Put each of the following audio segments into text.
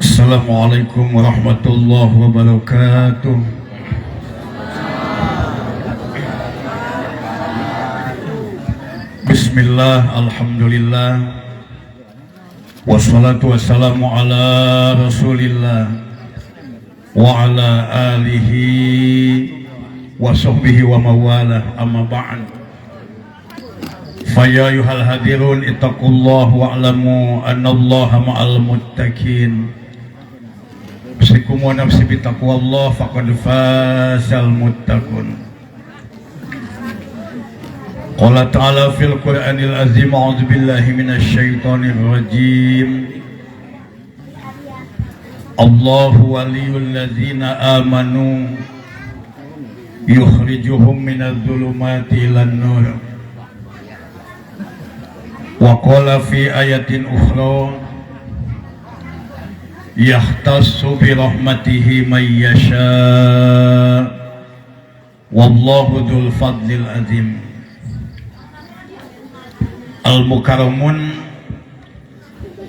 Assalamualaikum warahmatullahi wabarakatuh. Bismillah, alhamdulillah, wassalatu wassalamu ala rasulillah wa ala alihi wa sahbihi wa mawalah, amma ba'd. Faya ayyuhal hadirun ittaqullah wa'lamu annallaha ma'al muttaqin. Usikum wa nafsi bitaqwallah faqad fazal muttaqun. Qala ta'ala fil Qur'anil azim, a'udzu billahi minasy syaithanir rajim. Allahu waliyul ladzina amanu yukhrijuhum minadz dhulumati ilan nur. Wa qala fi ayatin ukhra yahtassu bi rahmatihi may yasha wallahu dzul fadlil azim. Al mukarramun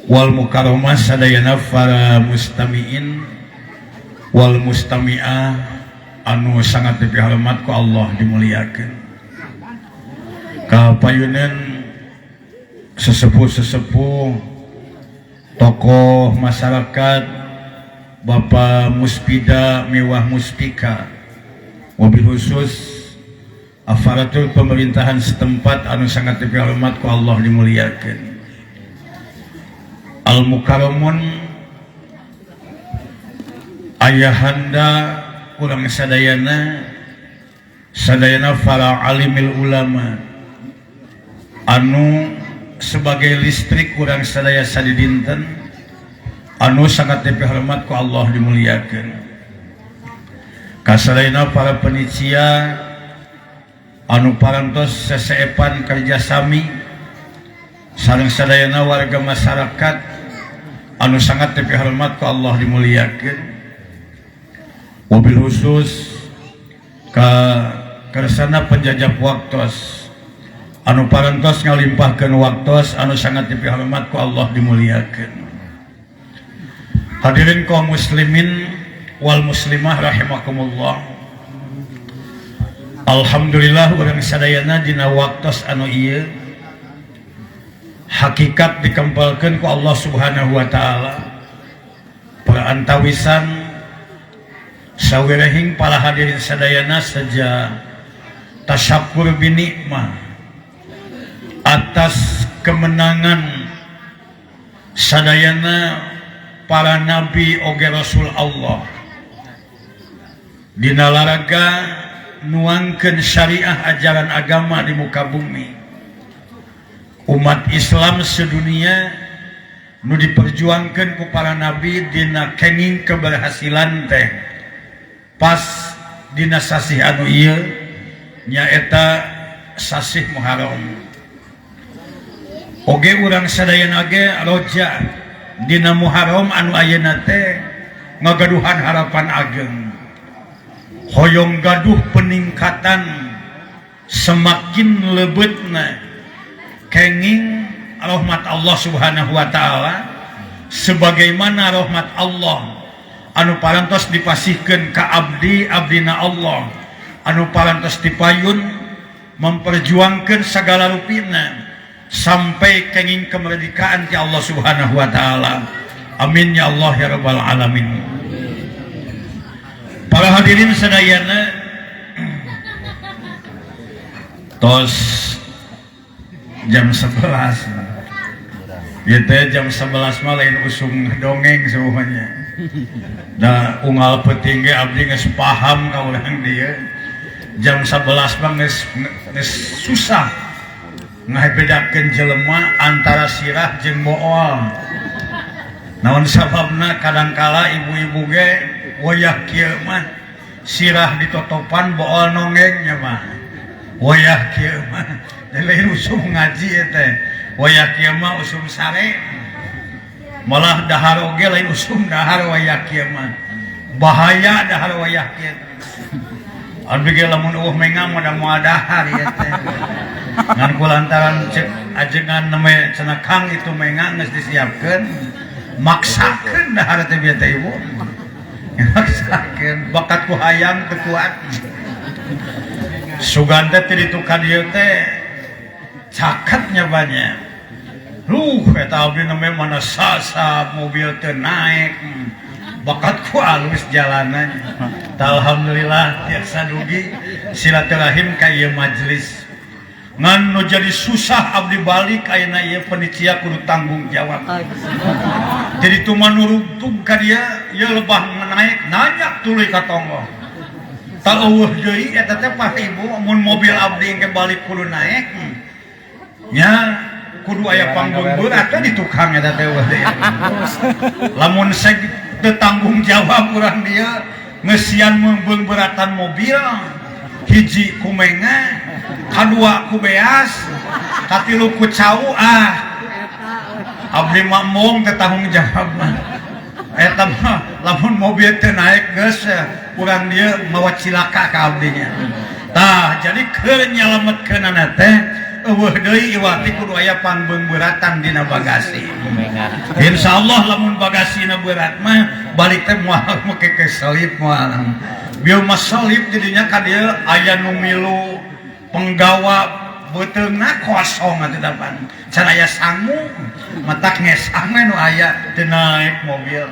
wal mukarramah sadayana para mustami'in wal mustami'ah anu sangat dipihormat ku Allah dimuliakeun. Kapayunan sesepuh-sesepuh tokoh masyarakat, Bapak Muspida miwah Muspika, wabil khusus aparatur pemerintahan setempat anu sangat dipihormat ku Allah dimuliakeun. Al mukarramun ayahanda urang sadayana, sadayana para alimil ulama anu sebagai listrik urang sadaya sadidinten anu sangat dipihormat ku Allah dimuliakeun. Kasadayana para panitia anu parantos seseepan kerjasami sareng sadayana warga masyarakat anu sangat dipihormat ku Allah dimuliakeun. Wabil khusus ka kersana penjajah waktos anu parantos ngalimpahkeun waktos anu sangat dipihormat ku Allah dimuliakeun. Hadirin kaum muslimin wal muslimah rahimakumullah. Alhamdulillah urang sadayana dina waktos anu ieu hakikat dikempalkeun ku Allah Subhanahu wa taala. Perantawisan sawirehing para hadirin sadayana saja tasyakur binikmah atas kemenangan sadayana para nabi oge rasul Allah dina laraga nuangkeun syariah ajaran agama di muka bumi. Umat Islam sedunia nu diperjuangkeun ku para nabi dina kenging keberhasilan teh pas dina sasih anu ieu nyaeta sasih Muharram. Oge urang sadayana ge roja dina Muharram anu ayeuna teh ngagaduhan harapan ageng, hoyong gaduh peningkatan semakin lebetna kenging rahmat Allah Subhanahu wa taala sebagaimana rahmat Allah anu parantos dipasihkeun ka abdi abdina Allah anu parantos dipayun memperjuangkeun segala rupina sampai kenging kemerdekaan ti Allah Subhanahu wa taala. Amin ya Allah ya rabbal alamin. Para hadirin sadayana, tos jam 11. Ieu teh jam 11 mah lain usum dongeng semuanya. Da unggal peuting ge abdi geus paham ka urang dieu. Jam 11 mah geus geus susah ngabedakeun jelema antara sirah jeung bool. Naon sababna kadangkala ibu-ibu ge wayah kieu mah sirah ditotopan bool nonggeng nya mah. Wayah kieu mah lain usum ngaji teh. Wayah kieu mah usum sare. Malah dahar oge lain usum dahar wayah kieu mah. Bahaya dahar wayah kieu. Abdi ge lamun eueuh mengam mah da moal dahar ieu teh. Ngan ku lantaran cek ajengan neme cenah Kang itu menga geus disiapkeun, maksakeun dahar teh bieu teh ibu. Maksakeun bakat ku hayang teu kuat. Sugan teh ti ditu ka dieu teh caketnya banyak. Eta abdi neme mana sasab mobil teu naek. Bakat ku alus jalanan. Alhamdulillah tiasa dugi silaturahim ka ieu majelis. Ngan nu jadi susah abdi balik ayeuna ieu panitia kudu tanggung jawab. Jadi tu manurugtug ka dia ieu lebah naek nanya tuluy ka tonggoh. Tah eueuh deui eta teh Pak Ibu mun mobil abdi engke balik kudu naek. Nya kudu aya pangbeungbeut atuh di tukang eta teh eueuh deui. Lamun seg teu tanggung jawab urang dia ngeusian beungbeuratan mobil hiji ku menga kadua ku beas katilu ku cau ah abdi mah embung teu tanggung jawab mah eta mah lamun mobil teu naek geus urang dieu mawa cilaka ka abdinya. Tah jadi keur nyalametkeunana teh eueuh deui iwati kudu aya pangbeungbeuratan dina bagasi. Insyaallah lamun bagasina berat mah balik teh moal make keselip moal. Bieu mah selip jadinya ka dieu aya nu milu penggawa beuteungna kosong atuh dapan. Can aya sangu matak ngesang we nu aya teu naek mobil.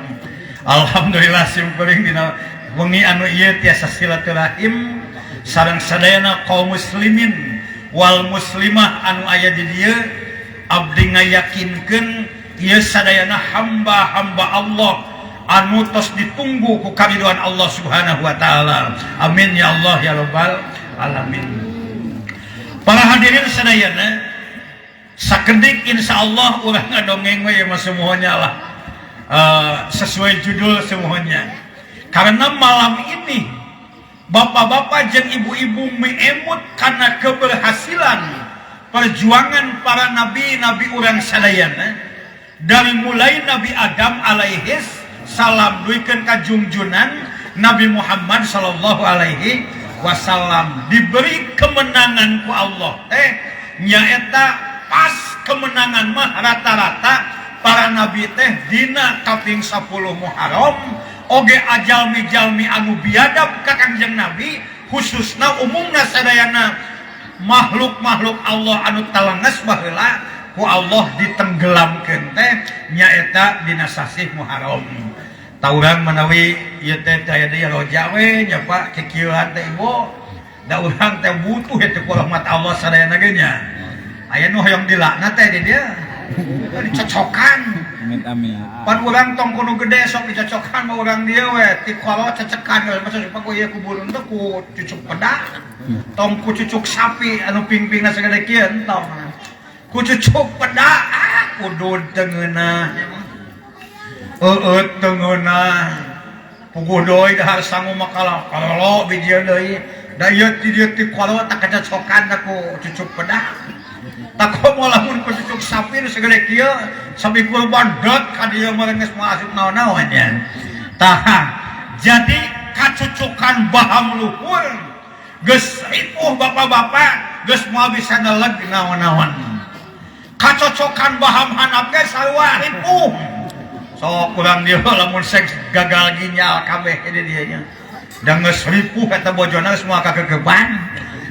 Alhamdulillah simkuring dina wengi anu ieu tiasa silaturahim sareng sadayana kaum muslimin wal muslimah anu aya di dieu abdi ngayakinkeun ieu sadayana hamba-hamba Allah anu tos ditunggu ku kariduan Allah Subhanahu wa taala. Amin ya Allah ya rabbal alamin. Para hadirin sadayana sakedik insyaallah urang ngadongeng we mah semuanya lah. Sesuai judul semuanya. Karena malam ini bapak-bapak jeung ibu-ibu meemut karena keberhasilan perjuangan para nabi-nabi urang sadayana dari mulai Nabi Adam alaihis salam duikeun ka jungjunan Nabi Muhammad sallallahu alaihi wasallam diberi kemenangan ku Allah teh nyaeta pas kemenangan mah rata-rata para nabi teh dina kaping 10 Muharram oge ajalmi-jalmi anu biadab ka Kangjeng Nabi khususna umumna sadayana makhluk-makhluk Allah anu talenges baheula ku Allah ditenggelamkeun teh nyaeta dina sasih Muharram. Ta urang manawi ieu teh aya deui roja we nya Pak kikieuan teh ibu da urang teh butuh eta ku rahmat Allah sadayana ge nya. Aya nu hoyong dilaknat teh di dieu. Dicocokan. Amit amit. Pan urang tong kudu gede sok dicocokan mah urang dieu we ti kolot cecekan we maksud ku ieu ku burung teh ku cucuk peda. Tong ku cucuk sapi anu pingpingna sagede kieu entong. Ku cucuk peda ah kudu teu ngeunah. Eueut teu ngeunah. Puguh deui dahar sangu mah kalolo bijil deui. Da ieu ti dieu ti kolot tak kacocokan ku cucuk peda. Tak komo lamun ku cucuk sapi nu sagede kieu sapi kurban dot ka dieu mah geus moal asup naon-naon nya. Tah jadi kacucukan baham luhur geus ripuh bapak-bapak geus moal bisa neleg naon-naon. Kacocokan baham handap ge sarua ripuh. Sok urang dieu lamun seks gagal ginjal kabeh di dieu nya. Da geus ripuh eta bojona geus moal kakegeban.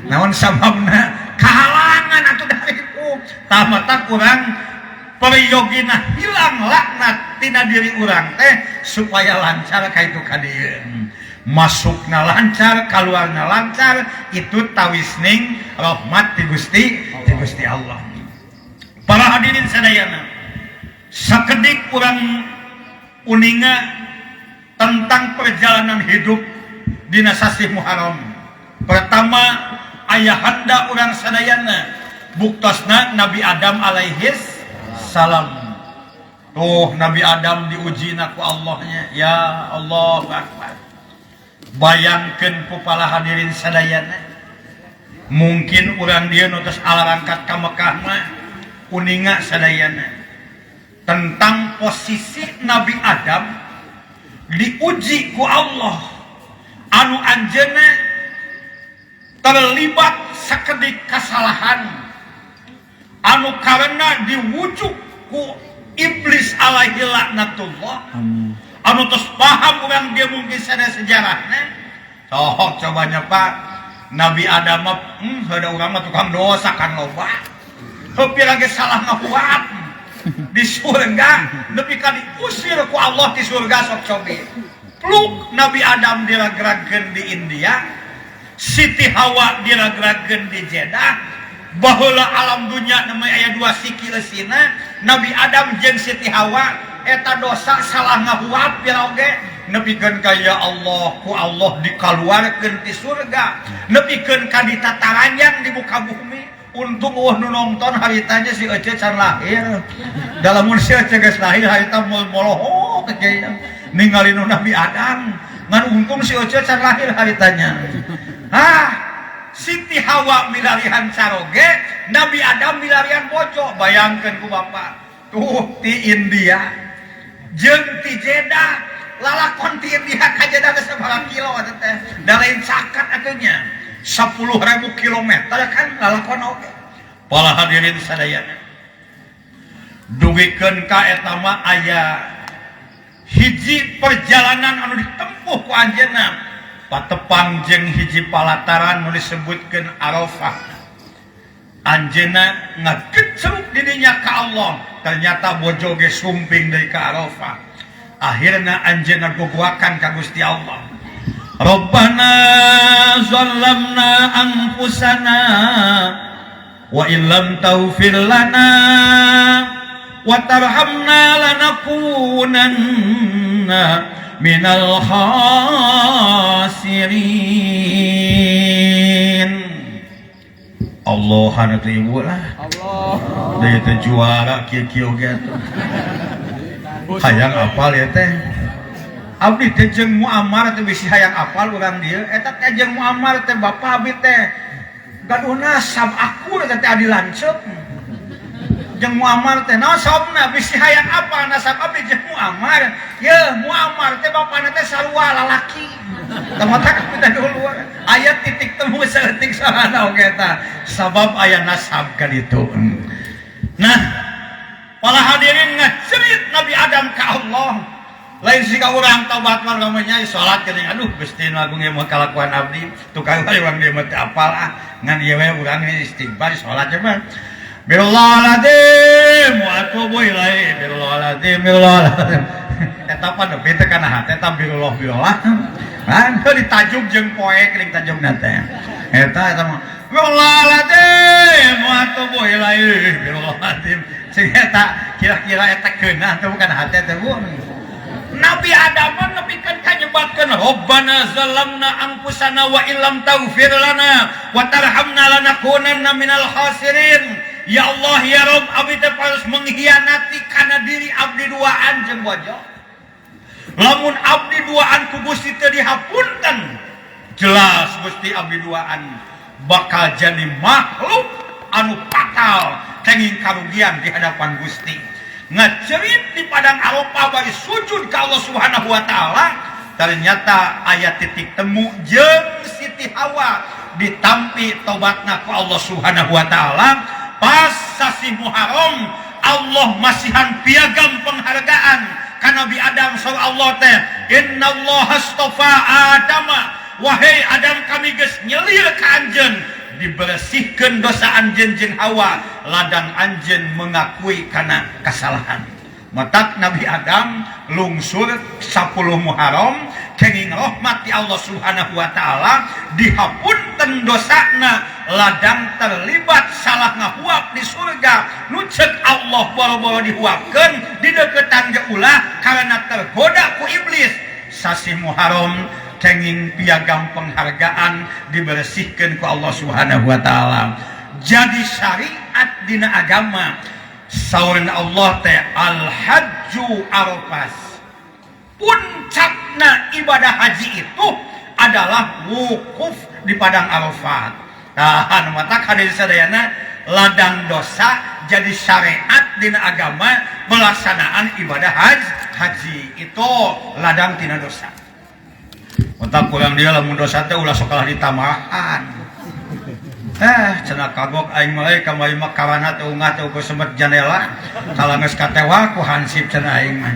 Naon sababna? Kahalangan atuh da ripuh. Tah matak urang periyogina hilang laknat tina diri urang teh supaya lancar ka itu ka dieu. Masukna lancar, kaluarna lancar, itu tawisning rahmat ti Gusti, ti Gusti Allah. Para hadirin sadayana, sakedik urang uninga tentang perjalanan hidup dina sasih Muharram. Pertama, ayahanda urang sadayana buktosna Nabi Adam alaihis salam. Tuh Nabi Adam diuji ku Allahnya, ya Allah Akbar. Bayangkeun ku para hadirin sadayana. Mungkin urang dieu nu tos alarangkat ka Mekah mah uninga sadayana tentang posisi Nabi Adam diuji ku Allah anu anjeunna terlibat sakedik kesalahan Anu karena diwujuk ku iblis alaihi laknatullah. Anu tos paham urang dia mungkin sada sejarahna. Sok cobanya Pak, Nabi Adam mah ada urang mah tukang dosa kan loba. Heuh lagi salah ngahuap di surga nepi ka diusir ku Allah di surga sok cobi. Pluk Nabi Adam diragragkeun di India, Siti Hawa diragragkeun di Jeddah. Baheula alam dunya namanya aya dua siki leusina, Nabi Adam jeung Siti Hawa eta dosa salah ngahuap pira oge nepikeun ka ya Allah ku Allah dikaluarkeun ti surga, nepikeun ka ditataranjang di muka bumi. Untung eueuh nu nonton haritanya si Ece can lahir. Dalam mun si Ece geus lahir harita molohok ningali nu Nabi Adam. Ngan untung si Ece can lahir haritanya. Ah, Siti Hawa milarihan caroge, Nabi Adam milarihan bojo. Bayangkeun ku bapak. Tuh ti India jeung ti Jeddah, lalakon ti India ka Jeddah teh sabaraha kilo eta teh. Da lain caket atuh nya. 10.000 kilometer kan lalakon oge. Para hadirin sadayana. Dugikeun ka eta mah aya hiji perjalanan anu ditempuh ku anjeunna. Patepang jeung hiji palataran nu disebutkeun Arafah. Anjeunna ngagecruk didinya ka Allah. Ternyata bojo ge sumping deui ka Arafah. Akhirna anjeunna gogoakan ka Gusti Allah. Rabbana zalamna anfusana wa illam taghfir lana wa tarhamna lanakunanna minal khasirin. Allah atuh ibu lah. Allah. Deui teh juara kieu-kieu ge atuh. Hayang apal ya teh. Abdi teh jeung Muammar teh bisi hayang apal urang dieu. Eta teh jeung Muammar teh bapa abdi teh gaduh nasab akur eta teh adi lanceuk. Jeung Muammar teh naon sababna bisi hayang apal nasab abdi jeung Muammar. Yeuh Muammar teh bapana teh sarua lalaki. Tah mata kita dulu aya titik temu saeutik sarana oge eta sabab aya nasab ka ditu. Nah, para hadirin ngecerit Nabi Adam ka Allah. Lain siga urang taubat mah namanya salat geuning aduh Gusti nu agung ieu mah kalakuan abdi tukang we urang dieu mah teu apal ah ngan ieu we urang istighfar salat mah. Billahaladzim wa atubu ilaih billahaladzim billahaladzim. Eta pan nepi teh kana hate eta billah billah. Kan teu ditajuk jeung poe geuning tajukna teh. Eta eta mah billahaladzim wa atubu ilaih billahaladzim. Sing eta kira-kira eta keunah teh bukan hate teh Bu. Nabi Adam mah nepikeun ka nyebatkeun Rabbana zalamna anfusana wa illam taghfir lana wa tarhamna lanakunanna minal khasirin. Ya Allah ya Rabb abdi teh harus mengkhianati kana diri abdi duaan jeung bojo. Lamun abdi duaan ku Gusti teu dihapunten, jelas Gusti abdi duaan bakal jadi makhluk anu fatal kenging karugian di hadapan Gusti. Ngecerit di padang Arafah bari sujud ka Allah Subhanahu wa taala, ternyata aya titik temu jeung Siti Hawa ditampi tobatna ku Allah Subhanahu wa taala. Pas sasih Muharram Allah masihan piagam penghargaan ka Nabi Adam saur Allah teh innallaha astafa Adama, wahai Adam kami geus nyelir ka anjeun, dibersihkeun dosa anjeun jeung Hawa, ladang anjeun mengakui kana kesalahan. Matak Nabi Adam lungsur 10 Muharram kenging rahmat ti Allah Subhanahu wa taala dihapunten dosana, ladang terlibat salah ngahuap di surga nu ceuk Allah boro-boro dihuapkeun dideukeutan ge ulah karena tergoda ku iblis. Sasih Muharram kenging piagam penghargaan dibersihkan ku Allah Subhanahu wa taala. Jadi syariat dina agama saurna Allah teh al hajju arafas. Puncakna ibadah haji itu adalah wukuf di padang Arafat. Nah, anu matak hadirin sadayana ladang dosa jadi syariat dina agama pelaksanaan ibadah haji itu ladang tina dosa. Otak kurang dia lamun dosa teh ulah sok kalah ditambahan. Cenah kagok aing mah euy kamari mah karana teu ungah teu ukur semet jandela kalah geus katewa ku hansip cenah aing mah.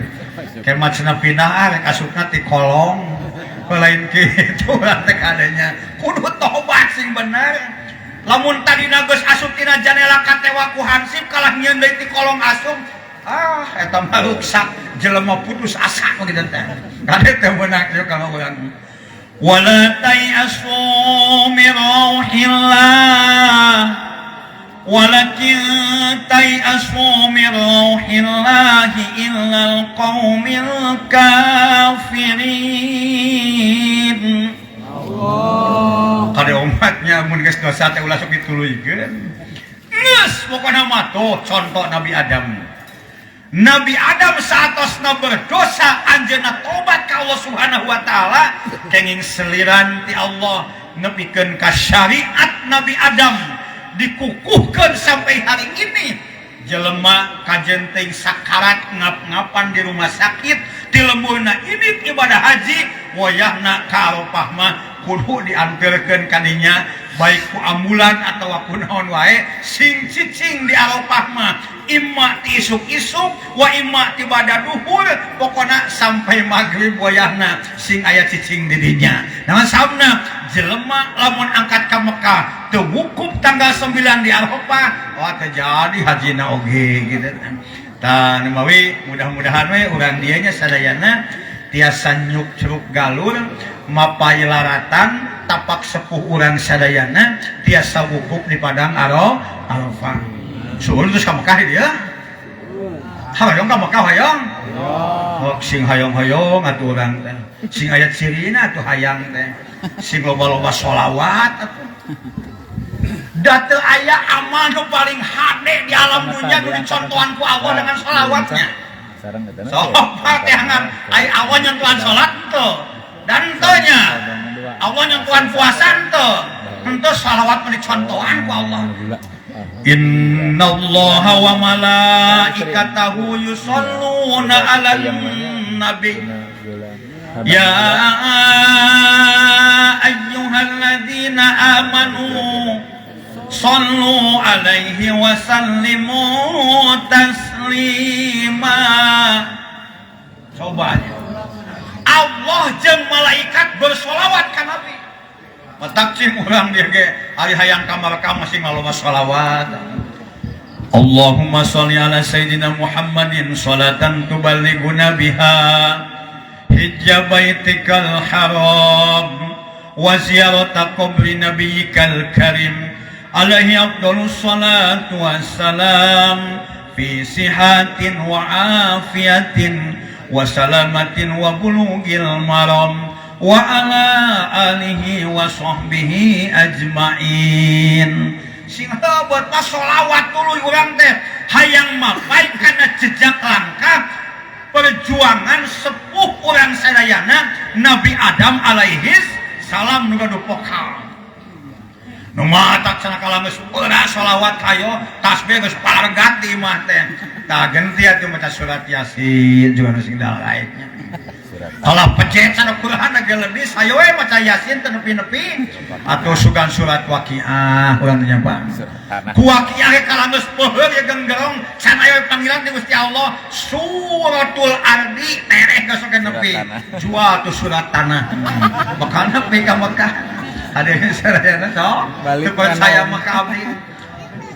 Kemat cenah pindah ah rek asupna ti kolong. Lain kitu urang teh kadenya. Kudu tobat sing bener. Lamun tadina geus asup tina jandela katewa ku hansip kalah nyieun deui ti kolong asup. Ah eta mah ruksak jelema putus asa mah kitu teh. Kade teh meunang kieu ka urang. Wala tayasu min rauhillah walakin tayasu min rauhillahi illal qaumil kafirin. Allah kade umatnya mun geus dosa teh ulah sok dituluykeun. Geus pokona mah tuh contoh Nabi Adam. Nabi Adam saatosna berdosa anjeunna tobat ka Allah Subhanahu wa taala kenging seliran ti Allah nepikeun ka syariat Nabi Adam dikukuhkeun sampai hari ini. Jelema kajenting sakarat ngap-ngapan di rumah sakit di lemburna ini ibadah haji wayahna ka Arafah mah kudu dianterkeun kadinya baik ku ambulan atawa ku naon wae sing cicing di Arafah mah imma ti isuk-isuk wa imma ti bada duhur pokona sampai maghrib wayahna sing aya cicing di dinya. Nah sabna jelema lamun angkat ka Mekah teu wukuf tanggal 9 di Arafah wah terjadi hajina oge gitu. Tah mawi mudah-mudahan we urang dieu nya sadayana tiasa nyuk curug galur mapay laratan tapak sepuh urang sadayana tiasa wukuf di padang Arafah. Suhun terus ka Mekah dia. Hoyong ka Mekah hoyong. Oh, sing hoyong-hoyong atuh urang teh. Sing aya cirina atuh hayang teh. Sing loba-loba sholawat atuh. Da teu aya amal nu paling hade di alam dunya nu dicontohan ku Allah dengan sholawatnya. Sok teangan ai Allah nyentuhan salat henteu. Dan henteu nya. Allah nyentuhan puasa henteu. Henteu sholawat mah dicontohan ku Allah. Innallaha wa malaikatahu yusholluna 'alan nabi. Ya ayyuhalladzina amanu shallu 'alaihi wa sallimu taslima. Coba Allah jeung malaikat bersolawat ka Nabi. Matak cing urang dieu ge ari hayang ka Mekah masih ngaloba sholawat. Allahumma sholli ala sayyidina Muhammadin sholatan tuballighuna biha hijja baitikal haram wa ziyarata qabri nabiyyikal karim alaihi afdhalus salatu wassalam fi sihatin wa afiyatin wa salamatin wa bulughil maram wa ala alihi wa sahbihi ajmain. Sing hebat pas sholawat tuluy urang teh hayang mapay kana jejak langkah perjuangan sepuh urang sadayana Nabi Adam alaihis salam nu gaduh pokal. Nu matak cenah kalah geus beura sholawat kayo tasbih geus palargat di imah teh. Tah genti atuh maca surat Yasin juga nu sing dalaiknya. Kalau pecet sana Quran geledis hayo we maca Yasin teu nepi-nepi atau sugan surat Waqiah urang teh nya Pak. Ku Waqiah ge kalah geus peuheul ye genggerong can aya panggilan ti Gusti Allah suratul Ardi tereh geus oge nepi. Jual tuh surat tanah. Bakal nepi ka Mekah. Hadirin sadayana sok. Teu percaya mah ka abdi.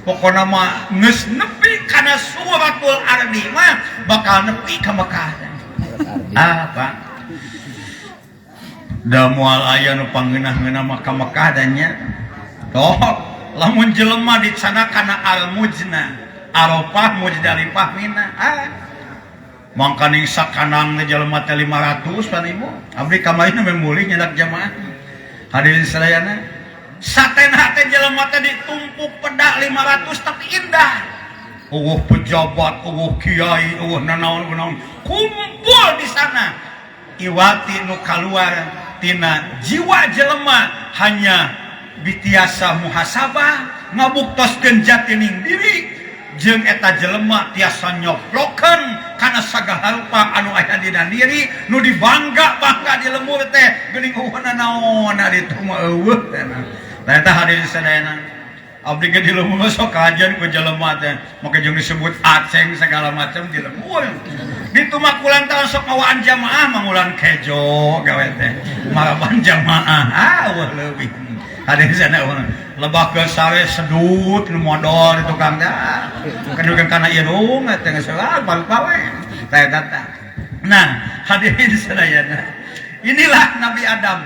Pokona mah geus nepi kana suratul Ardi mah bakal nepi ka Mekah. Ah, Pak. Da moal aya nu pangeunah-ngeunah mah ka Mekah da nya. Toh, lamun jelema dicana kana al-mujna, Arafah, Muzdalifah, Mina. Ah. Mangkaning sakanang teh jelema teh 500 pan ibu. Abdi kamari nu mulih nyedak jamaah. Hadirin sadayana, satena teh jelema teh ditumpuk pedak 500 tapi indah. Eueuh pejabat, eueuh kiai, eueuh nanaon-naon kumpul di sana. Iwati nu kaluar tina jiwa jelema hanya bitiasa muhasabah ngabuktoskeun jatining diri jeung eta jelema tiasa nyoplokeun kana sagala rupa anu aya dina diri nu dibangga-bangga di lembur teh geuning eueuh nanaon ditu mah eueuh teh. Nah eta hadirin sadayana. Abdi ge di lembur sok kajian ku jelema teh make jeung disebut aceng segala macam di lembur. Ditu mah kulantaran sok ngawaan jamaah mangulan kejo gawe teh. Maraban jamaah ah eueuh leuwih. Hadirin sana lebah ke sare sedut nu modol di tukang teh. Kedukeun kana irung teh geus balupa we. Teh eta. Nah, hadirin sadayana. Inilah Nabi Adam.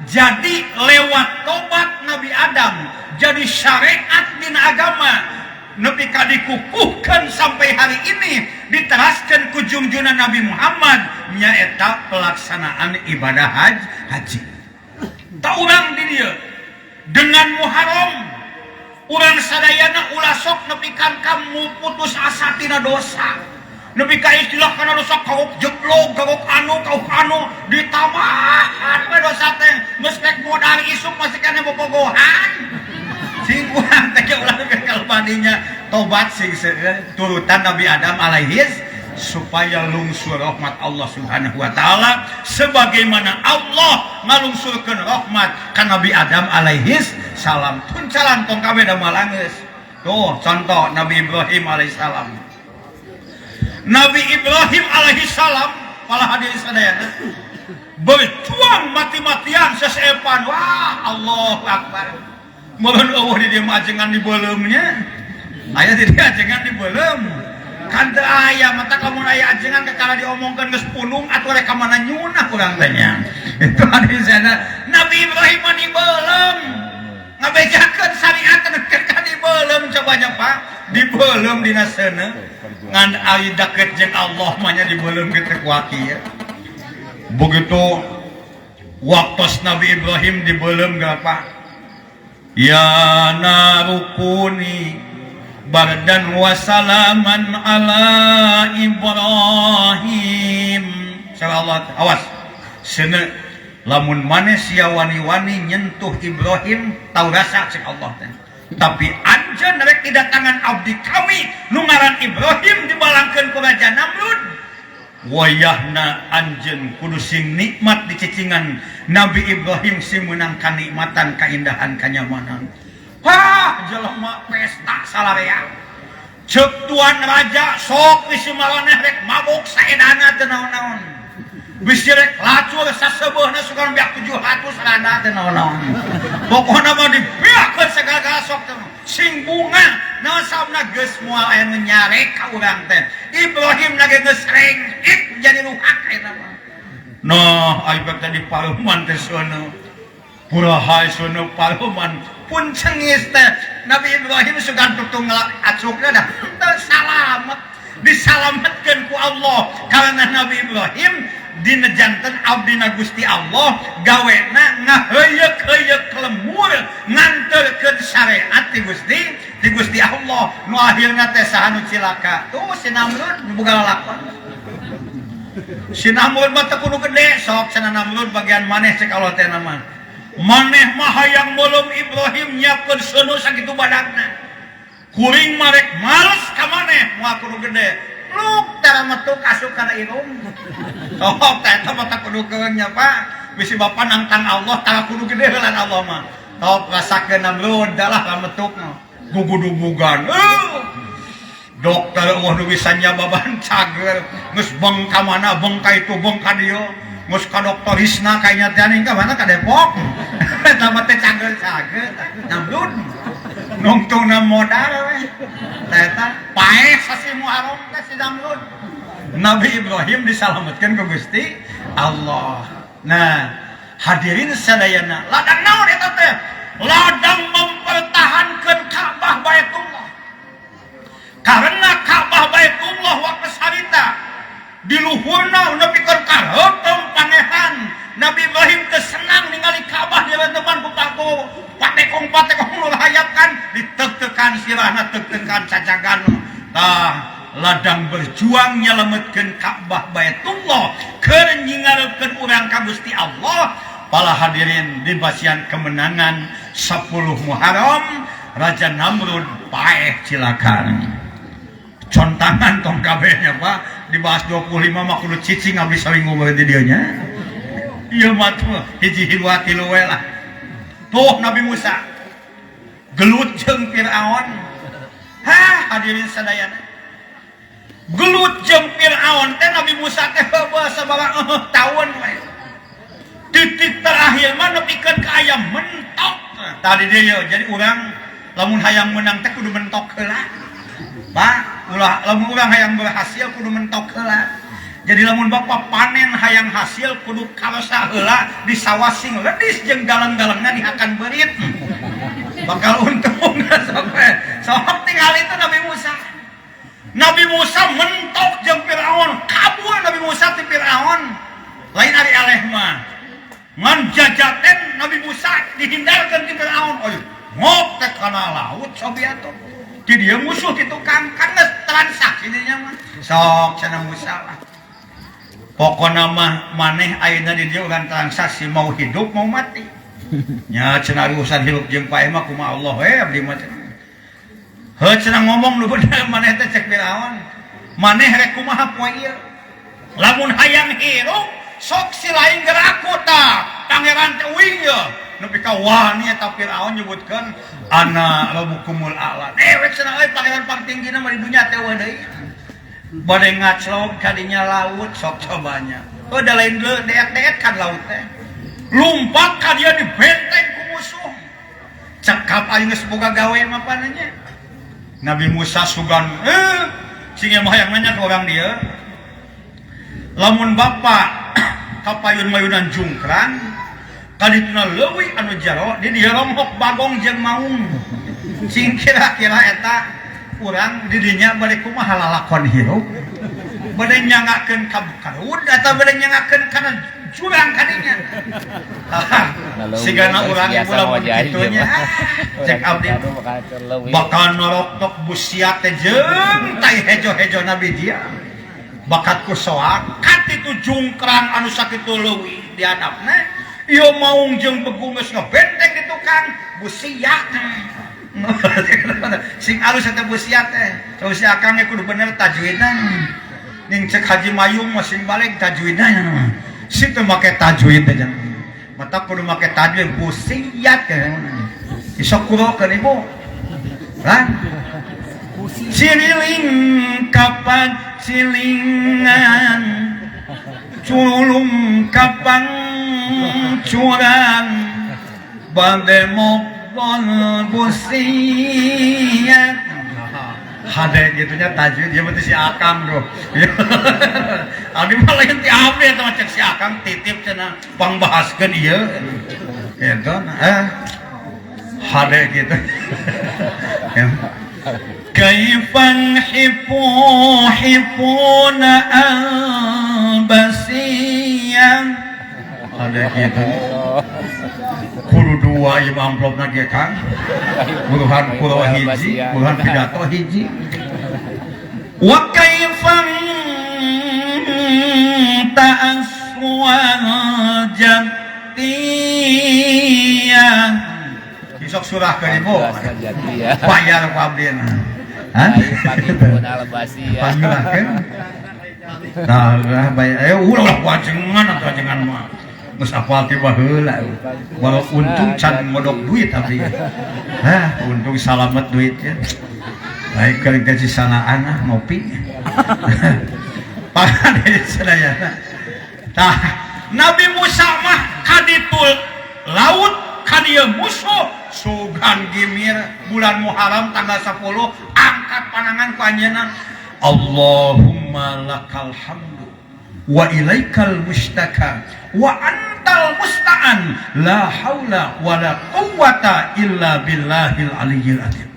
Jadi lewat tobat Nabi Adam jadi syariat dina agama nepi ka dikukuhkan sampai hari ini diteraskan ku jungjungan Nabi Muhammad nyaeta pelaksanaan ibadah haji. Tak urang di dieu dengan Muharram urang sadayana ulah sok nepi ka kamu putus asa tina dosa. Nepi ka istilah kana dosa kauk jeblog kauk anu ditamahan we dosa teh geus rek modal isuk masih kana bobogohan. Sing urang teh ulah kalbadinya tobat sing turutan Nabi Adam alaihis supaya lungsur rahmat Allah Subhanahu wa taala sebagaimana Allah ngalungsurkeun rahmat ka Nabi Adam alaihis salam. Tuncalan tong kabeh da malangeus. Tuh contoh Nabi Ibrahim alaihissalam. Nabi Ibrahim alaihissalam para hadirin sadayana berjuang mati-matian sesepan. Wah, Allahu Akbar. Meureun eueuh di dieu mah ajengan di beuleumnya. Aya di dieu ajengan di beuleum. Kan teu aya mata lamun aya ajengan kakara diomongkeun geus punung atuh rek ka mana nyunah urang teh nya. Itu hadirin sadayana Nabi Ibrahim mah di beuleum. Ngabejakeun syariat ka di beuleum coba nya Pak. Di beuleum dina seuneu. Ngan ari deket jeung Allah mah nya di beuleum kitu kuat ieu. Begitu waktos Nabi Ibrahim di beuleum ga Pak. Ya narukuni bardan wa salaman ala Ibrahim. Sallallahu awas. Seuneu lamun maneh sia wani-wani nyentuh Ibrahim tau rasa cek Allah teh. Tapi anjeun rek didatangan abdi kami nu ngaran Ibrahim dibalangkeun ku Raja Namrud. Wayahna anjeun kudu sing nikmat dicicingan Nabi Ibrahim sing meunang kanikmatan kaindahan kanyamanan. Hah, jelema pesta salarea. Ceuk tuan raja sok bisi maraneh rek mabok saedana teu naon-naon. Bisi rek lacur saseubeuna sugan beak 700 rada teu naon-naon. Pokona mah dibeakeun sagala-gala sok teh. Sing bunga naon sabna geus moal aya nu nyarek ka urang teh. Ibrahim lagi geus rengkit jadi ruhak eta mah. Nah, ari teh di paruman teh seuneu. Puraha seuneu paruman pun cengis teh. Nabi Ibrahim sugan tutung acukna dah teu salamet. Disalametkeun ku Allah karena Nabi Ibrahim dina janten abdina Gusti Allah gawena ngaheuyeuk-heuyeuk lemur nganterkeun syariat ti Gusti Allah nu akhirna teh saha nu cilaka tuh si Namrud nu boga lalakon. Si Namrud mah teu kudu gede sok cenah Namrud bagian maneh cek Allah teh nama maneh mah hayang meuleum Ibrahim nyiapkeun seuneu sakitu badagna kuring mah rek males ka maneh moal kudu gede luk tara metu asup kana irung. Sok teh eta mah teu kudu keung nya Pak bisi bapa nangtang Allah tara kudu gede heulan Allah mah. Sok rasakeun Namrud dalah lametukna gugudugugan. Dokter eueuh nu bisa nyababan cager geus beng ka mana beng ka itu beng ka dieu geus ka dokter Risna kayaknya teh aning ka mana ka Depok. Eta mah teh cager-cager Namrud nungtungna modal we. Teh eta paeh sasi Muharram teh si Namrud. Nabi Ibrahim disalametkeun ku Gusti Allah. Nah, hadirin sadayana, ladang naon eta teh? Ladang mempertahankan Ka'bah Baitullah. Karena Ka'bah Baitullah waktu harita di luhurna nepikeun kareuteum pangehan. Nabi Ibrahim teh senang ningali Ka'bah direnteman ku patekong-patekong nu hayapkan ditek-tekan sirahna tek-tekan cacagan. Tah ladang berjuang nyelametkeun Ka'bah Baitullah keur nyingarepkeun urang ka Gusti Allah. Para hadirin di basian kemenangan 10 Muharram Raja Namrud paeh cilakan. Contangan tong kabehnya Pak dibahas 25 mah kudu cicing abdi sawing ngomong di dieu nya. Ieu mah tuh hiji hilwa tilu we lah. Tuh Nabi Musa. Gelut jeung Firaun. Hah, hadirin sadayana. Gelut jeung Firaun teh Nabi Musa teh heubeul sabaraha taun we. Titik terakhir mah nepikeun ka aya mentok. Tadi dia jadi urang lamun hayang menang teh kudu mentok heula. Pak, ulah lamun urang hayang berhasil kudu mentok heula. Jadi lamun bapak panen hayang hasil kudu karasa heula di sawah sing ledis jeung galeng-galengna dihakan beurit. Bakal untung sok we. Sok tinggal itu Nabi Musa. Nabi Musa mentok jeung Firaun, kabur Nabi Musa ti Firaun. Lain ari eleh mah. Ngan jajaten Nabi Musa dihindarkan ti Firaun. Ayo, ngok teh kana laut sobi atuh. Di dia musuh di tukang kan geus transaksi dinya mah. Sok cenah Musa lah. Pokona mah maneh ayeuna di dieu urang transaksi mau hidup mau mati. Nya cenah urusan hirup jeung paeh mah kumaha Allah we abdi mah cenah. Heuh cenah ngomong nu bener maneh teh cek Firaun. Maneh rek kumaha poe ieu? Lamun hayang hirup sok si lain geraku tah. Pangeran teh uing ye. Nepi ka wani eta Firaun nyebutkeun ana rabbukumul a'la. Dewek cenah euy pangeran pangtinggina mah di dunya teh eueuh deui. Bade ngaclog kadinya laut sok cobanya. Oh da lain deek-deek kan laut teh. Lumpat ka dia di benteng ku musuh. Cekap aing geus boga gawe mah pananya. Nabi Musa sugan sing mah hayang nanya ke orang dia. Lamun bapak kapayun-mayunan jungkrang kadituna leuwih anu jero di dieu romhok bagong jeung maung. Sing kira-kira eta urang di dinya bade kumaha lalakon hirup? Bade nyangakeun ka karud atau bade nyangakeun kana jurang kadinya? Sigana urang ibu lamun kitu nya. Cek abdi bakal noroktok busiat teh jeung tai hejo-hejo Nabi dia. Bakat ku soak katitu jungkrang anu sakitu leuwih di handapna. Ieu maung jeung begung geus ngebenteng di tukang busiat. Sing alus eta busiat teh. Cau si akang ge kudu bener tajwidna. Ning cek Haji Mayung mah sing balik tajwidna. Si teu make tajwid teh jangan. Mata kudu make tajwid busiat teh. Isok kurokeun ibu. Hah? Ciriling kapan cilingan culung kapang curang bade mokon busiat. Hade gitunya tajwid dia mah si akang bro. Abdi mah lain ti abdi eta mah cek si akang titip cenah pangbahaskeun ieu. Eta hade gitu. Kaifan hipu hipuna albasiyan. Ada gitu. Kudu dua ieu amplopna ge Kang. Buruhan kulo hiji, buruhan pidato hiji. Wa kaifan ta'aswan jatiyah. Isok surah ke ibu. Bayar ku abdi. Hah? Panggilahkeun. Tah bayar ulah wajengan atuh ajengan mah. Geus apal ti baheula. Walau untung can modok duit abdi. Hah, untung salamet duitnya. Baik keur gaji sanaan ah ngopi. Pangan sadayana. Tah, Nabi Musa mah kaditu laut kadieu musuh sugan gimir bulan Muharram tanggal 10 angkat panangan ku anjeunna. Allahumma lakal hamdu wa ilaikal mustaka wa antal musta'an la haula wa la quwwata illa billahil aliyyil azim.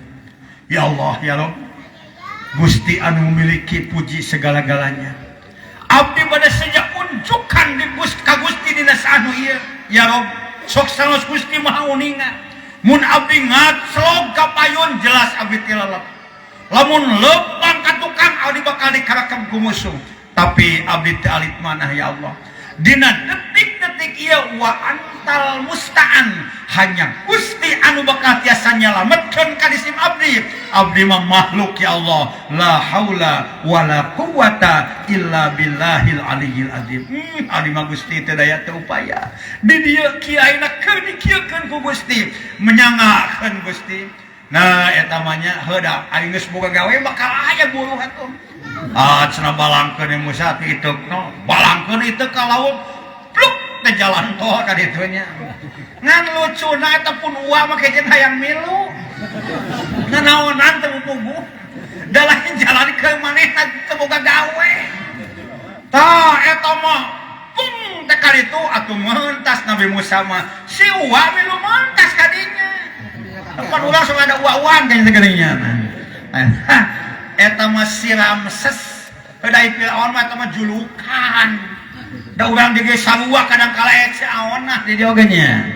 Ya Allah ya Rabb, Gusti anu memiliki puji segala-galanya. Abdi pada sejak unjukan di ka Gusti dina saanu ieu. Ya Rabb, sok sanaos Gusti Maha Uninga. Mun abdi ngaclog ka payun jelas abdi tilalep. Lamun lempang ka tukang abdi bakal dikarakem ku musuh. Tapi abdi teu alit manah ya Allah. Dina detik-detik titik ieu wa antal musta'an hanya Gusti anu bakal tiasa nyalametkeun ka disim abdi. Abdi mah makhluk ya Allah, la haula wala quwata illa billahil aliyyil azim. Abdi mah Gusti teu daya teu upaya. Di dieu kiaina keur dikieukeun ku Gusti, menyangakeun Gusti. Nah eta mah nya heuda ari geus boga gawe bakal aya buruh atuh. Ah cenah balangkeun Musa ti iteukna, balangkeun iteuk ka laut. Pluk teh jalan tol ka ditu nya. Ngan lucuna eta pun uang mah kejen hayang milu. Nanaonan teu puguh. Da lain jalan ke manehna teu boga gawe. Tah eta mah pung teh ka ditu atuh mentas Nabi Musa mah. Si uwa milu mentas ka dinya. Pan urang sok ada uwa-uwan kayaknya segeuning nya. Eta mah si Ramses. Heudai Firaun mah eta mah julukan. Da urang ge sarua kadang kala si aonah di dieu oge nya.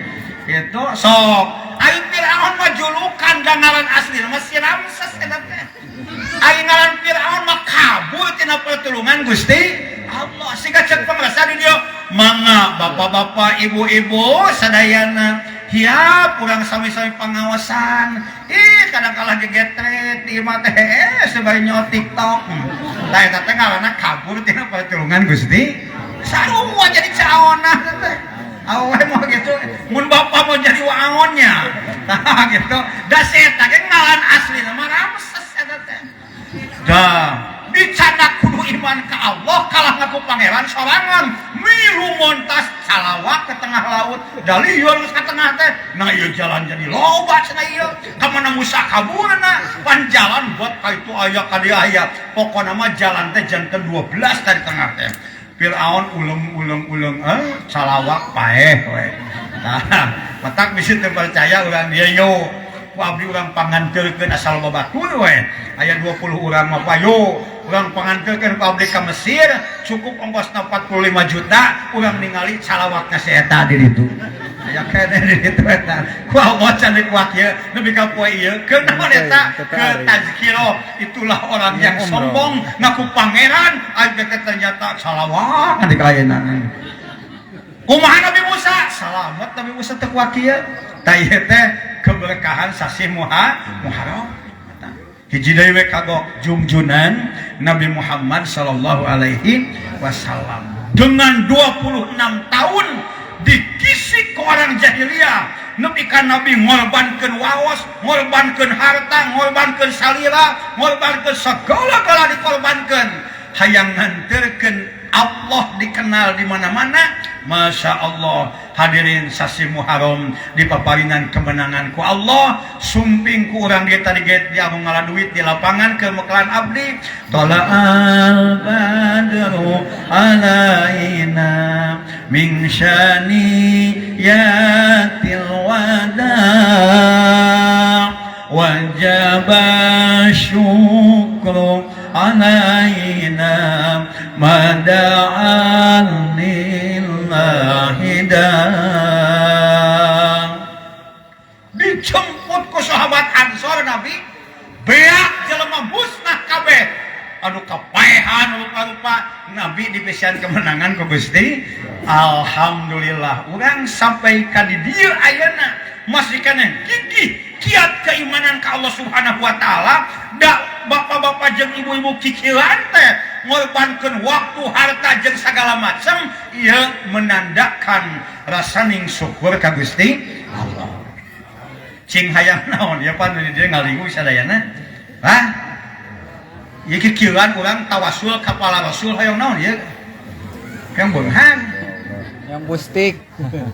Gitu sok. Ari Firaun mah julukan da ngaran asli mah si Ramses eta teh. Ari ngaran Firaun mah kabur tina pertulungan Gusti Allah. Siga ceuk pangrasa di dieu mangga bapak-bapak ibu-ibu sadayana hiap urang sami-sami pangawasan. Ih kadang kala gegetret di imah teh sebari nyaot TikTok. Tah eta teh ngaranna kabur tina pertulungan Gusti. Sarua jadi caonah teh. Awe mau gitu, mun bapak mau jadi waonnya. Tah gitu. Da si eta ge ngaran asli mah Ramses eta teh. Dah dicanak kudu iman ka Allah kalah ngaku pangeran sorangan milu montas calawak ke tengah laut dalieur geus ka tengah teh. Nah ieu jalan jadi loba cenah ieu. Ka mana Musa kaburna pan jalan buat ka itu aya ka dieu aya. Pokona mah jalan teh janten 12 dari tengah teh. Firaun uleng-uleng-uleng calawak paeh we. Nah, matak bisi teu percaya urang dieu yo. Ku abdi urang panganteurkeun asal babatur we. Aya 20 urang mah payo. Urang panganteurkeun ku abdi ka Mesir cukup ongkosna 45 juta urang ningali calawakna si eta di ditu. Aya keneh di ditu eta. Ku Allah can dikuak ieu nepi ka poe ieu keun naon eta ke tazkirah itulah orang yang sombong ngaku pangeran aing teh ternyata salawat di kaayana. Kumaha Nabi Musa? Salamet Nabi Musa teu kuak ieu. Tah ieu teh keberkahan sasih Muharram. Hiji deui we kagok jungjunan Nabi Muhammad sallallahu alaihi wasallam dengan 26 tahun dikisik ke orang jahiliyah nepi ka Nabi ngorbankeun waos, ngorbankeun harta, ngorbankeun salira, ngorbankeun segala-gala dikorbankeun hayang nganterkeun Allah dikenal di mana-mana. Masya Allah hadirin sasi Muharram di paparinan kemenangan ku Allah sumping ku urang dia tadi ge dia ngala duit di lapangan ke mekalan abdi tala'al badru alaina min syaniyatil wada wajaba syukru alaina mada'an lillahi da. Dijemput ku sahabat Ansor Nabi beak jelema musnah kabeh anu kapaehan rupa-rupa Nabi dipesian kemenangan ku Gusti. Alhamdulillah urang sampai ka di dieu ayeuna masih keneh gigih kiat keimanan ka Allah Subhanahu wa taala. Da bapak-bapak jeung ibu-ibu kikilan teh ngorbankeun waktu harta jeung sagala macam ieu menandakan rasaning syukur ka Gusti Allah. Cing hayang naon ieu pan di dieu ngalingu sadayana. Hah? Ieu kikilan urang tawasul ka para rasul hayang naon ieu? Hayang beunghar. Yang bustik.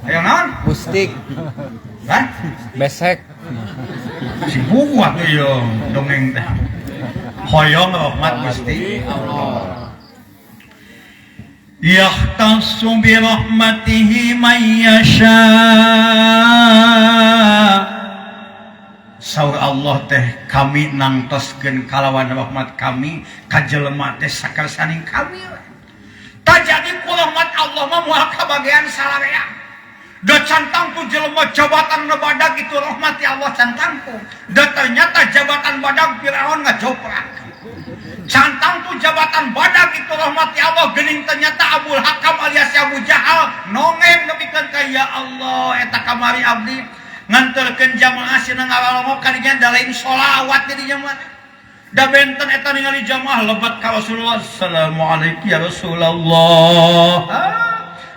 Hayang naon? Bustik. Hah? Besek. Sibuk atuh ieu dongeng teh. Hoyong rahmat Gusti Allah. Yahtassu bi rahmatihi man yasha. Saur Allah teh kami nangtoskeun kalawan rahmat kami ka jelema teh sakersaning kami. Tajadi ku rahmat Allah mah moal kabagean salarea. Da cantang ku jelema jabatan nu badag itu rahmat ya Allah cantang ku. Da ternyata jabatan badag Firaun ngajoprak. Cantang tu jabatan badag itu rahmat ya Allah geuning ternyata Abul Hakam alias Abu Jahal nongeng nepikeun ka ya Allah eta kamari abdi nganterkeun jamaah cenah ngaralongok ka dinya da lain sholawat di dinya mah. Da benten eta ningali jamaah lebat ka Rasulullah. Assalamualaikum ya Rasulullah.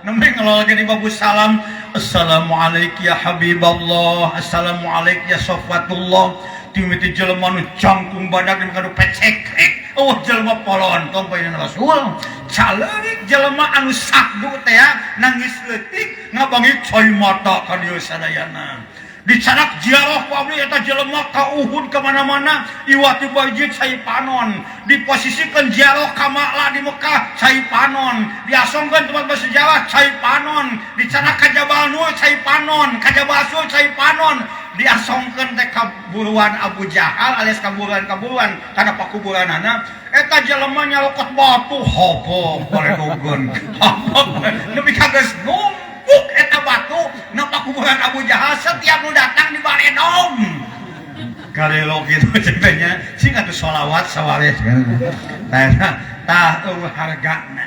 Nembe ngelol ge di babu salam. Assalamualaikum ya Habiballah. Assalamualaikum ya Sofwatullah. Timiti jelema nu jangkung badak di kanu pecekrek. Oh jelema polontong payeuna Rasul. Caleurik jelema anu sakdu teh nangis leutik ngabangi coy mata ka dieu sadayana. Dicanak ziarah ku abdi eta jelema ka Uhud ka mana-mana iwati baji cai panon diposisikeun ziarah ka Ma'la di Mekah cai panon diasongkeun tempat bersejarah cai panon dicanak ka Jabal Nur cai panon ka Jabal Sur cai panon diasongkeun teh ka buruan Abu Jahal alias kaburuan-kaburuan kana pakuburanana eta jelema nyalokot batu hobok baledogeun hobok nepi ka geus numpuk eta batu na pakuburan Abu Jahal setiap nu datang di baledog karelo gitu ceritanya sing atuh sholawat sawares tah tah eueuh hargana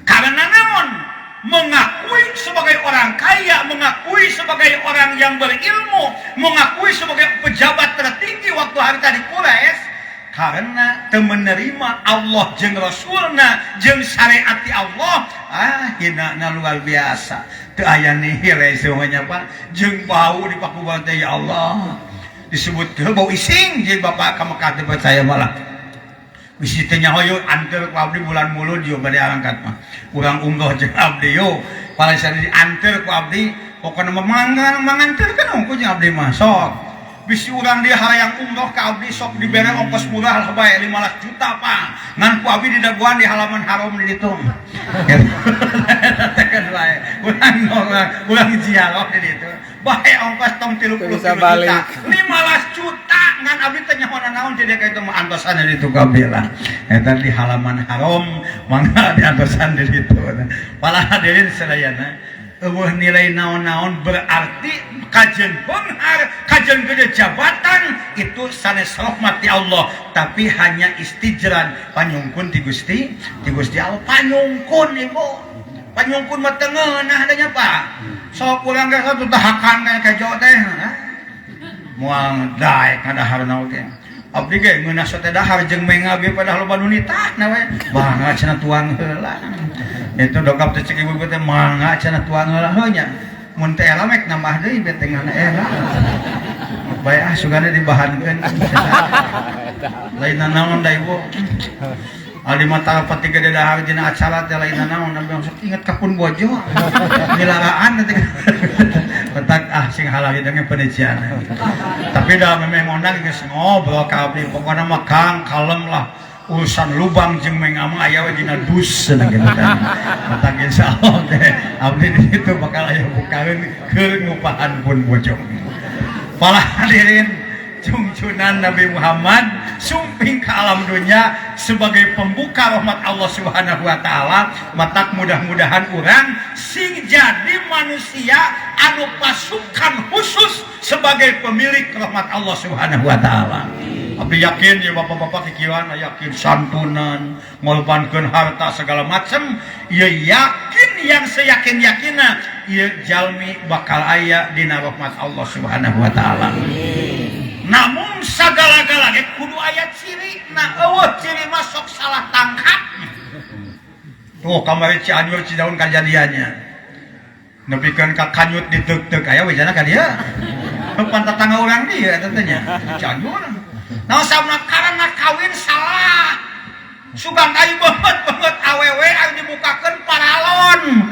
karena naon mengakui sebagai orang kaya, mengakui sebagai orang yang berilmu, mengakui sebagai pejabat tertinggi waktu hari tadi Quraisy karena teu menerima Allah jeung Rasulna jeung syariat ti Allah hinana luar biasa teu aya nilai semuanya Pak jeung bau di pakuburan teh ya Allah disebut teu bau ising jeung bapak ka Mekah teu percaya malah bisi teh nyaho yeuh anteur ku abdi bulan Mulud yeuh bade angkat mah urang umroh jeung abdi yeuh paling sadi dianteur ku abdi pokona mah manganteurkeun hungkul jeung abdi mah sok bisi urang dia hayang umroh ka abdi sok dibere ongkos murah lah bae 15 juta Pak ngan ku abdi didagoan di halaman haram di ditu tekan bae urang ziarah di ditu bae ongkos tong 30 juta 15 juta ngan abdi teh nyaho naon jadi ka itu mah antosan di ditu kabeh lah eta di halaman haram mangga diantosan di ditu para hadirin sadayana eueuh nilai naon-naon berarti kajen beunghar kajen gede jabatan itu sanes rahmat ti Allah tapi hanya istijran panyungkun ti Gusti Allah panyungkun ibu panyungkun mah teu ngeunah da nya Pak sok urang ge satu tahakan ka kejo teh moal daek ngadahar naon teh abdi ge ngeunah sote dahar jeung menga bieu padahal loba nu nitahna we mangga cenah tuang heula itu dongkap teh cek ibu teh mangga cenah tuang heula heuh nya mun teh era mek nambah deui betengan era bae ah sugana dibahankeun lain naon da ibu ali mata pati gede dahar dina acara teh lain naon nabi sok inget ka pun bojo nilaraan teh petak ah sing halal hidange penecian tapi da memeh ngondang geus ngobrol ka abdi pokona mah Kang kalem lah urusan lubang jeung menga mah aya we dina dus cenah kitu teh petak insyaallah teh abdi di situ bakal aya bukaeun keur ngupahan pun bojo para hadirin cungcunan Nabi Muhammad sumping ke alam dunia sebagai pembuka rahmat Allah Subhanahu wa taala matak mudah-mudahan urang sing jadi manusia anu pasukan khusus sebagai pemilik rahmat Allah Subhanahu wa taala. Abdi yakin ya bapak-bapak kikieuan yakin santunan ngorbankeun harta segala macam ieu yakin yang seyakin-yakinna ieu jalmi bakal aya dina rahmat Allah Subhanahu wa taala. Namun sagala-gala ge kudu aya ciri na eueuh ciri mah sok salah tangkap. Tuh kamari Cianjur Cidaun kajadiannya. Nepikeun ka kanyut diteuk-teuk aya wejana ka dieu. Pan tetangga urang dieu eta teh nya. Cianjur. Naon sababna karena kawin salah. Sugan ayu banget awewe anu dibukakeun paralon.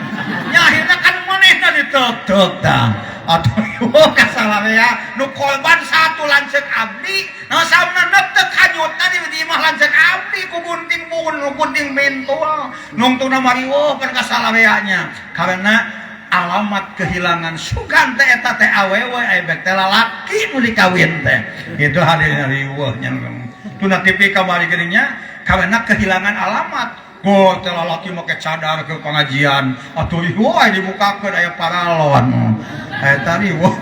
Nya akhirna kan manehna diteuk-teuk tah. Atuh kasalarea nu korban satu lanceuk abdi naon sababna neuk kanyutna di imah lanceuk abdi ku gunting buun nu gunting mintul nungtuna mariweuh kan kasalarea karena alamat kehilangan sugan teh eta teh awewe aya bek teh lalaki nu dikawin teh itu hadirin riweuh nya tuna TV kamari geuning nya karena kehilangan alamat go teh lalaki make cadar ke pengajian atuh riweuh dibukakeun aya paralon eta riweuh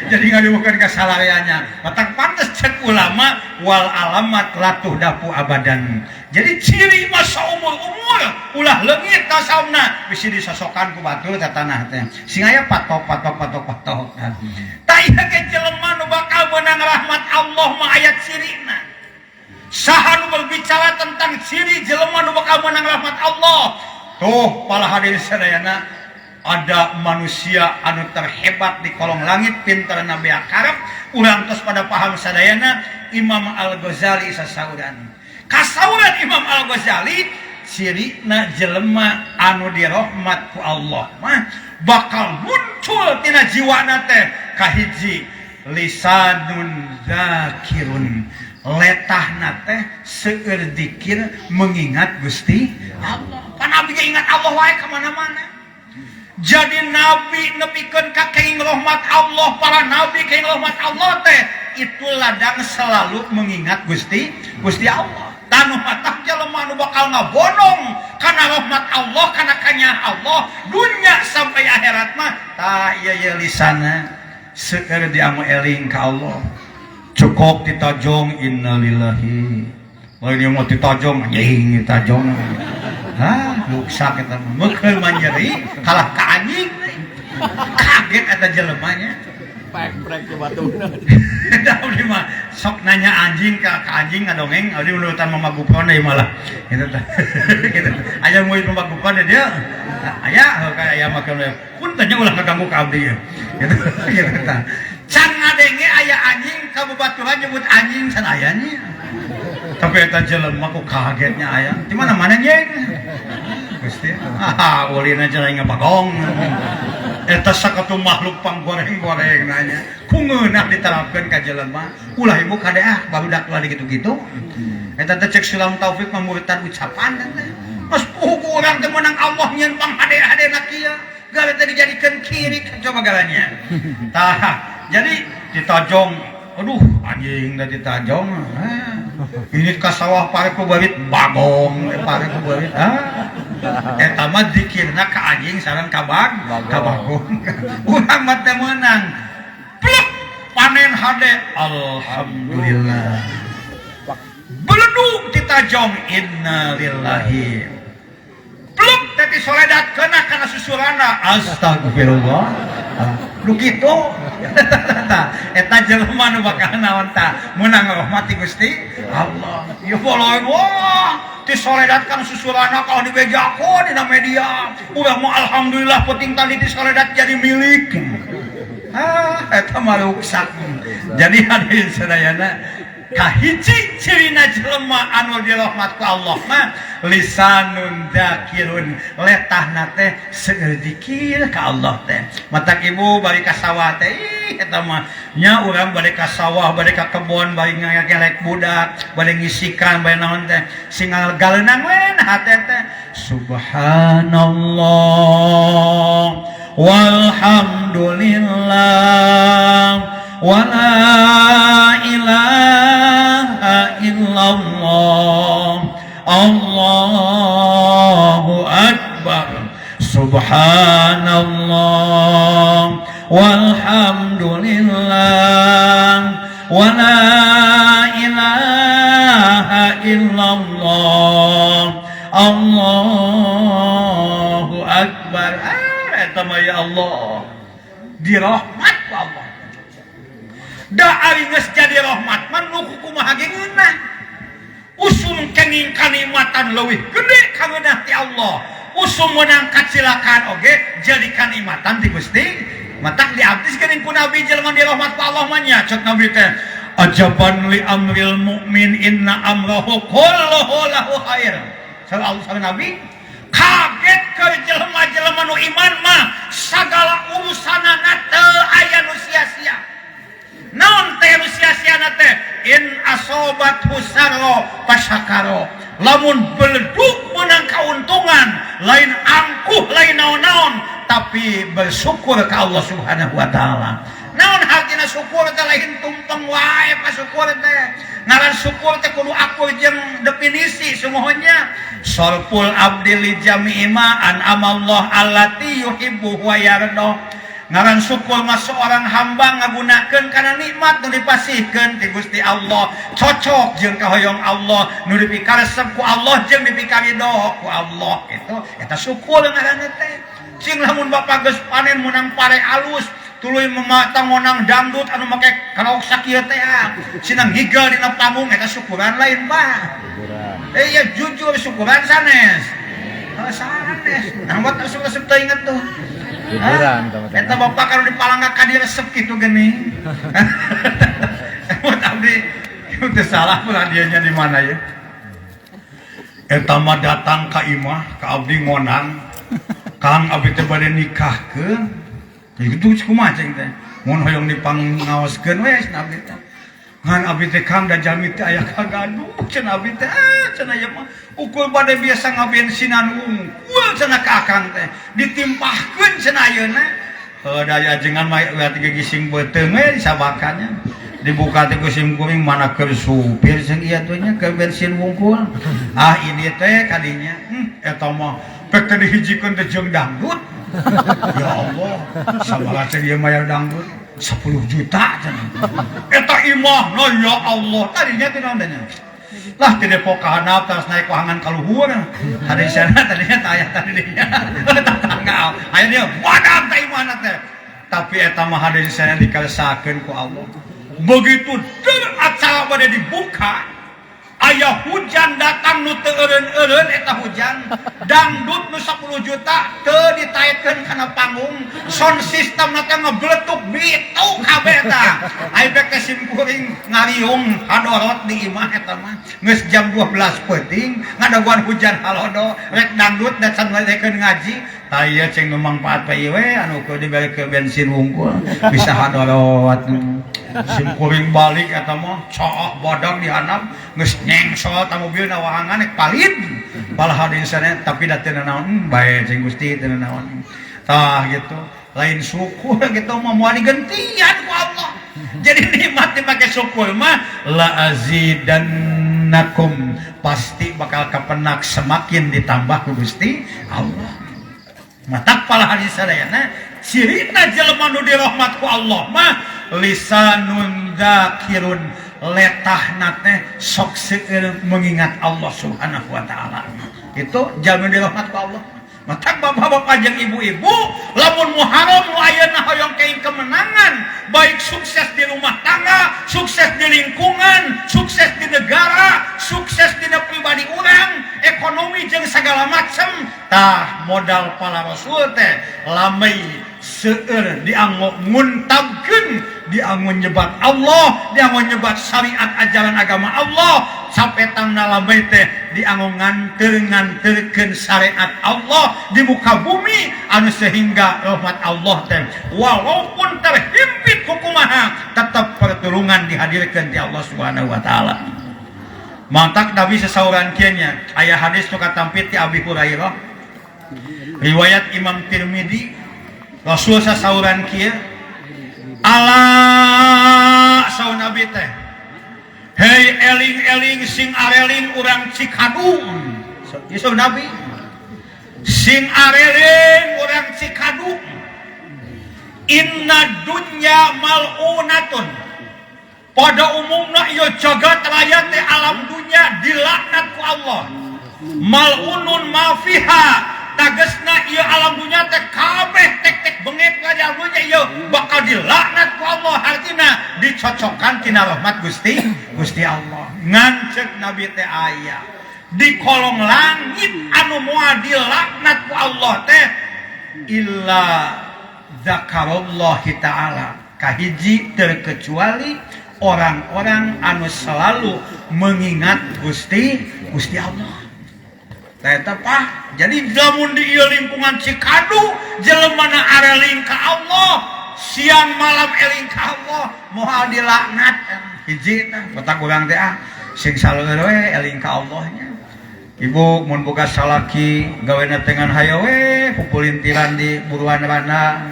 jadi ngadibukeun ka salareanya matang pantes cek ulama wal alamat latuh dapu abadan jadi ciri masa umur umur-umur ulah leungit tasawna bisi disosokan ku batur ka tanah teh sing aya patok patok patok patok tah ieu ge jelema nu bakal meunang rahmat Allah mah aya cirina. Saha nu berbicara tentang ciri jelema nu bakal meunang rahmat Allah? Tuh para hadirin sadayana, ada manusia anu terhebat di kolong langit pinter nabi akarep urang tos pada paham sadayana Imam Al-Ghazali sasauran. Kasauran Imam Al-Ghazali cirina jelema anu dirahmat ku Allah mah bakal muncul tina jiwana teh kahiji lisanun zakirun, letahna teh seueur dikir mengingat Gusti Allah. Pan abdi ge ingat Allah wae ka mana-mana. Jadi nabi nepikeun ka keing rahmat Allah, para nabi keing rahmat Allah teh itu ladang selalu mengingat Gusti Gusti Allah. Tanu matak jelema nu bakal ngabonong kana rahmat Allah, kana kanyah Allah dunya sampai akhirat mah tah ieu ye lisana seueur diamu eling ka Allah. Cukup ditajong innalillahi. Lain ieu mah ditajong anjing ditajong. Hah, ruksak eta mah. Meukeun manjeri kalah ka anjing. Kaget eta jelemanya. Prek-prek ke batuna. Da abdi mah sok nanya anjing ka anjing ngadongeng, abdi menurutan Mama Gupron deui malah. Gitu tah. Gitu. Aya murid Mama Gupron dia. Aya heuh ka aya mah punten nya ulah ngaganggu ka abdi ya. Gitu. Gitu tah. Can ngadenge aya anjing ka babaturan nyebut anjing can aya nya. Tapi eta jelema ku kagetnya aya. Di mana-mana nyeng. Gusti. Ah, ulina cenah ngabagong. Eta sakatu makhluk panggoreng-goreng nanya. Ku ngeunah diterapkeun ka jelema. Ulah ibu kade ah barudak ulah digitu-gitu. Eta teh cek Sulam Taufik mamuritan ucapan teh. Mas puhu urang teh meunang Allah nyieun panghade-hadena kieu. Gawe teh dijadikeun kirik coba galanya. Tah, jadi ditajong, aduh anjing da ditajong. Ini ka sawah pare ku beurit bagong, pare ku beurit. Ah. Eta mah dikirna ka anjing sareng ka ka bagong. Urang mah teu meunang. Plek panen hade alhamdulillah. Beledug ditajong innalillahi. Plek teh soledat kena kana susurana astagfirullah. Nu kitu. Eta jelema nu bakal naon tah meunang rahmat ti Gusti Allah. Ieu boloen wah disoledat kan susurana kalau dibejakeun dina media. Urang mah alhamdulillah penting tadi disoledat jadi milik. Ah eta mah ruksak. Jadi hadirin sadayana kahiji cirina jelema anu dirahmat ku Allah mah lisanun dzakirun, letahna teh seueur zikir ka Allah teh. Matak ibu bari ka sawah teh ih eta mah nya urang bari ka sawah, bari ka kebon, bari ngagelek budak, bari ngisikan, bari naon teh sing galeunang we hate teh subhanallah walhamdulillah wala ilaha illallah Allahu akbar subhanallah walhamdulillah wala ilaha illallah Allahu akbar. Eta mah ya Allah dirahmat ku Allah. Da ari geus jadi rahmat mah nu kumaha ge ngeunah. Usum kenging kanikmatan leuwih gede kangeunah ti Allah. Usum meunang kacilakaan oge jadi kanikmatan ti Gusti. Matak diabdi geuning ku Nabi jelema dirahmat ku Allah mah nya cek Nabi teh ajaban li amril mukmin inna amrahu kulluhu lahu khair. Sallallahu alaihi Nabi kaget ke jelema-jelema nu iman mah sagala urusanana teu aya nu sia-sia. Naon teh nu sia-siana teh in asobat husaro pasakaro. Lamun beledug menang kauntungan lain angkuh lain naon-naon tapi bersyukur ka Allah Subhanahu wa taala. Naon hartina syukur teh lain tumpeng wae pa syukur teh. Ngaran syukur teh kudu akur jeung definisi sumuhunnya. Sorful abdi li jami'i ma an amallah allati yuhibbu wa yarda. Ngaran syukur mah seorang hamba ngagunakeun kana nikmat nu dipasihkeun ti Gusti Allah, cocok jeung kahoyong Allah, nu dipikaresep ku Allah jeung dipikarido ku Allah. Itu eta syukur ngaranna teh. Cing lamun bapak geus panen menang pare alus, tuluy mematang ngonang dangdut anu make karaok sakieu teh ah. Sinang ngigel dina panggung eta syukuran lain, Pak. Iya jujur syukuran sanes. Sanes. Nah, buat resep-resep teu inget tuh. Hiburan. Eta bapak kalau di Palangga ka dieu resep kitu geuning. Buat abdi teu salah pula dianya di mana ya. Eta mah datang ka imah ka abdi ngonang. Kang abdi teh bade nikahkeun. Kitu kumaha cing teh. Mun hoyong dipangaoskeun we cenah abdi teh. Ngan abdi teh Kang da jalmi teh aya kagaduh cenah abdi teh. Ah cenah ieu mah ukur bade biasa ngabensinan wungkul cenah ka akang teh ditimpahkeun cenah ayeuna. Heuh da ajengan mah berarti gising beuteung we disabakannya. Dibuka teh ku sim kuring mana keur supir jeung ieu teh nya keur bensin wungkul. Ah ini teh kadinya. Eta mah pek teh dihijikeun teh jeung dangdut. Ya Allah, sabaraha teh ieu mayar dangdut? 10 juta cenah. Eta imahna ya Allah, tadinya teh naon nya? Lah ti Depok ka handap terus naik wahangan ka luhur. Tadi sana tadinya teh aya tadinya. Tetangga aya dia badak teh imahna teh. Tapi eta mah hade sana dikeresakeun ku Allah. Begitu der acara bade dibuka, aya hujan datang nu teu eureun-eureun eta hujan. Dangdut nu 10 juta teu ditaetkeun kana panggung, sound system na teh ngebletuk bitu kabeh eta. Ai bek teh sim kuring ngariung hadorot di imah eta mah. Geus jam 12 peuting ngadaguan hujan halodo rek dangdut da can ngadekeun ngaji. Tah ieu cing nu mangfaat pa ieu we anu keur dibere ke bensin wungkul bisa hadorot. Sim kuring balik eta mah caah badag di handap geus nyengsol ta mobilna wahangan rek palid. Palah di sana tapi da teu nanaon bae cing Gusti teu nanaon. Tah gitu. Lain syukur gitu mah moal digentian ku Allah. Jadi nikmat dipake syukur mah la azidannakum pasti bakal kapenak semakin ditambah ku Gusti Allah. Matak pala hadis sadayana cirina jelema nu dirahmat ku Allah mah lisanun dzakirun letahna teh sok seueur mengingat Allah Subhanahu wa taala. Itu jalma dirahmat ku Allah. Matak bapak-bapak jeung ibu-ibu lamun Muharram nu ayeuna hoyong keing kemenangan baik sukses di rumah tangga, sukses di lingkungan, sukses di negara, sukses di pribadi urang, ekonomi jeung segala macem. Tah modal para rasul teh lamei seueur dianggo nguntabkeun, dianggo nyebat Allah, dianggo nyebat syariat ajaran agama Allah, sampai tangna lamei teh dianggo nganter-nganterkeun syariat Allah di muka bumi anu sehingga rahmat Allah teh walaupun terhimpit hukumaha tetap pertolongan dihadirkan di Allah Subhanahu wa taala. Mantak Nabi sesauran kieu nya aya hadis nu katampit ti Abi Hurairah riwayat Imam Tirmidzi Rasul sasauran kieu ala saur Nabi teh hei eling-eling sing areling urang Cikadung. Ieu saur Nabi sing areling urang Cikadung inna dunya mal'unatun pada umumna ieu jagat raya teh alam dunya dilaknat ku Allah mal'unun ma fiha tagesna ieu alam dunya teh kabeh tek-tek bengek ka alam dunya ieu bakal dilaknat ku Allah artina dicocokan tina rahmat Gusti Gusti Allah. Ngan ceuk Nabi teh aya di kolong langit anu moal dilaknat ku Allah teh illa zakarallahi ta'ala kahiji terkecuali orang-orang anu selalu mengingat Gusti Gusti Allah. Eta pah jadi lamun di ieu lingkungan Cikadu jelema na areling ka Allah siang malam eling ka Allah moal dilaknat hiji tah otak urang teh ah sing saleueur we eling ka Allah nya. Ibu mun boga salaki gawena teh ngan hayo we pupulintiran di buruan rana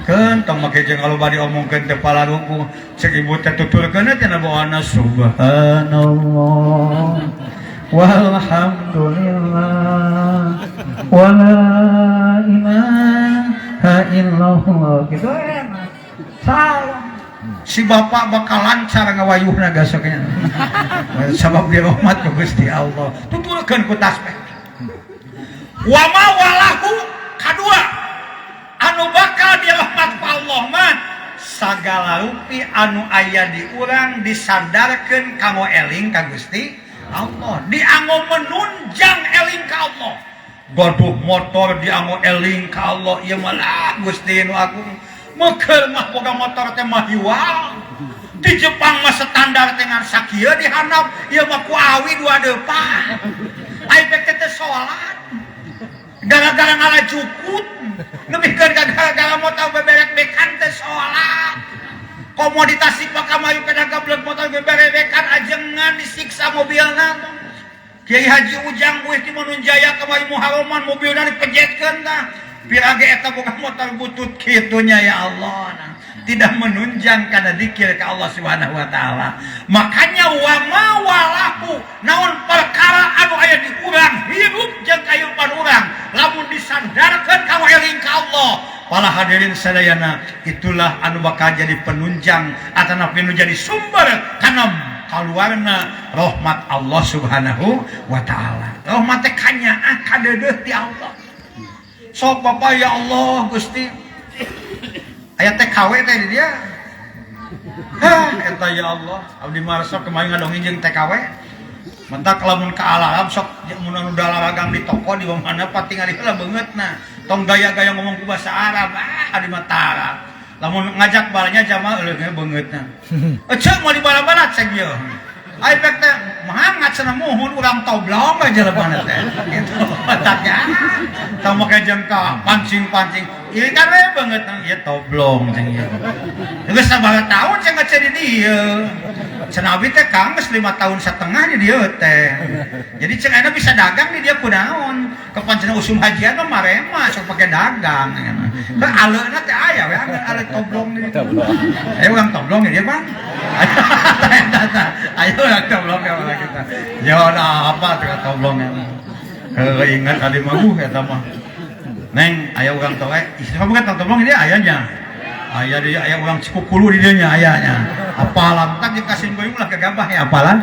keun tong make jeung aloba diomongkeun teh palaruku cek ibu teh tuturkeun teh nabawana subhanallah walhamdulillah wala ilaha illallah gitu enak. Salah. Si bapak bakal lancar ngawayuhna gasoknya. Sabab dirahmat ku Gusti Allah. Tutulkeun ku tasbih. Wa ma walahu kadua anu bakal dirahmat ku Allah mah sagala rupi anu aya di urang disandarkeun kanggo eling ka Gusti Allah, dianggo menunjang eling ka Allah. Gaduh motor dianggo eling ka Allah, ieu mah lah Gusti nu agung. Meukeul mah boga motor teh mah hiwal. Di Jepang mah standar teh ngan sakieu di handap, ieu mah ku awi dua depan. Ai pek teh salat. Gara-gara ngalah jukut, lebihkeun ka gara-gara motor beberek-bekan teh salat. Komoditas si pakamari pada gablek motor beberek-bekan ajengan disiksa mobilna. Kiai Haji Ujang buih di Manunjaya kamari Muharraman mobilna dipejetkeun tah. Pirage eta boga motor butut kitunya ya Allah. Nah, tidak menunjang kana dikir ka Allah Subhanahu wa taala. Makanya wa ma walahu naon perkara anu aya di urang hirup jeung kayupan urang lamun disandarkeun ka eling ka Allah. Para hadirin sadayana, itulah anu bakal jadi penunjang atanapi nu jadi sumber kana kaluarna rahmat Allah Subhanahu wa taala. Rahmat teh kanyaah kadeudeuh ti Allah. Sok Bapak ya Allah Gusti. Aya TKW teh di dia. Hah, eta ya Allah, abdi mah resep kemarin ngadongeng jeung TKW. Mentak lamun ka Arab sok mun anu dalagang di toko di mana patingali heula beungeutna. Tong gaya-gaya ngomong ku bahasa Arab, ah abdi mah tara. Lamun ngajak balanya jamaah eueuh beungeutna. Eceu moal dibala-bala cek ieu. Ai pek teh mangat cenah muhun urang toblong aja jelema teh. Gitu otaknya. Tong make jeung ka pancing-pancing. Ieu kan we beungeut ieu toblong ceng ieu. Geus sabaraha tahun ceng ngece di dieu. Cenah abdi teh Kang geus 5 tahun setengah di dieu teh. Jadi ceng ayeuna bisa dagang di dieu kunaon. Kapan cenah usum hajian mah marema sok pake dagang. Teh aleuna teh aya we ale toblong di dieu. Ayo urang toblong di dieu, Bang. Ayo urang toblong ya urang kita. Ya udah apa teh toblong ya. Heuh ingat adi mah eta mah. Neng aya urang toe, istilah bukan toblong dia ayanya. Aya dia aya urang Cikukulu di dieu nya ayanya. Apalan tak dikasih goyung lah kegabah ya apalan.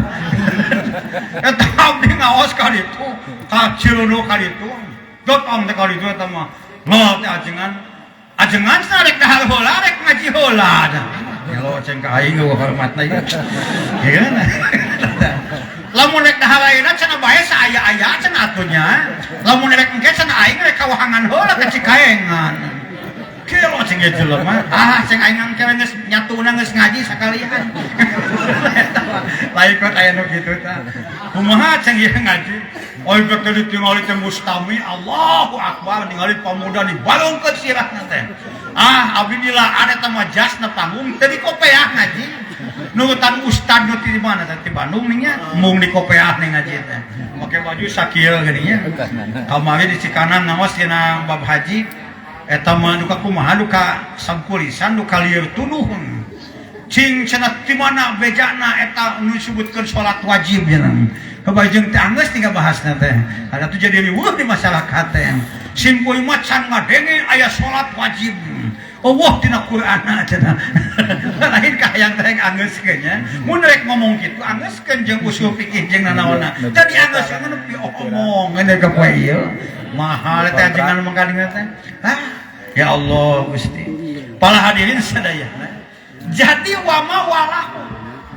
Eta abdi ngaos ka ditu, ka Cileuneu ka ditu. Dotong teh ka ditu eta mah. Lo teh ajengan. Ajengan cenah rek dahar heula rek ngaji heula. Ya lo ceng ka aing eueuh hormatna ieu. Ya kan? Lamun rek dahar ayeuna cenah bae saaya-aya cenah atunya. Lamun rek engke cenah aing rek kawahangan heula ka Cikaengan. Kieu ceng ieu jelema. Ah ceng aing engke geus nyatuna geus ngaji sakalian. Lain kot aya nu kitu tah. Kumaha ceng ieu ngaji? Oi teh ditingali teh mustami Allahu akbar ningali pamuda dibalungkeun sirahna teh. Ah abdi dilaan eta mah jasna panggung teh di kopeah ngaji. Nurutan ustad nu ti mana teh ti Bandung nih nya, mung di kopeah nih ngaji teh. Make baju sakieu geuning nya. Kamari di Cikanang ngaos dina bab haji eta mah duka kumaha duka sangkulisan duka lieur tuduh. Cing cenah ti mana bejana eta nu disebutkeun salat wajib cenah. Kabajeng teh anggeus tinggal bahasna teh. Ada tuh jadi riweuh di masyarakat teh. Simpul mah can ngadenge aya salat wajib. Allah tina Qur'an cenah. Lain kahayang teh anggeuskeun nya. Mun rek ngomong kitu anggeuskeun jeung usul fikih jeung nanaonna. Tadi anggeuskeun nu omong ngeun ka poe ieu. Mahal teh ajengan mangkadinga teh. Ah, ya Allah Gusti. Para hadirin sadayana. Jadi wama walahu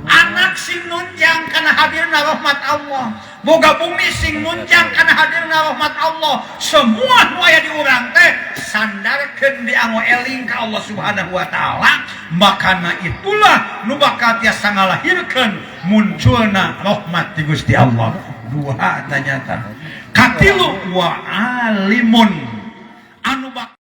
anak sing nunjang kana hadirna rahmat Allah, boga bumi sing nunjang kana hadirna rahmat Allah. Semua nu aya di urang teh sandarkeun dianggo eling ka Allah Subhanahu wa taala. Makana itulah nu bakal tiasa ngalahirkeun munculna rahmat ti Gusti Allah. Dua tanyata. Katilu wa alimun anu bakal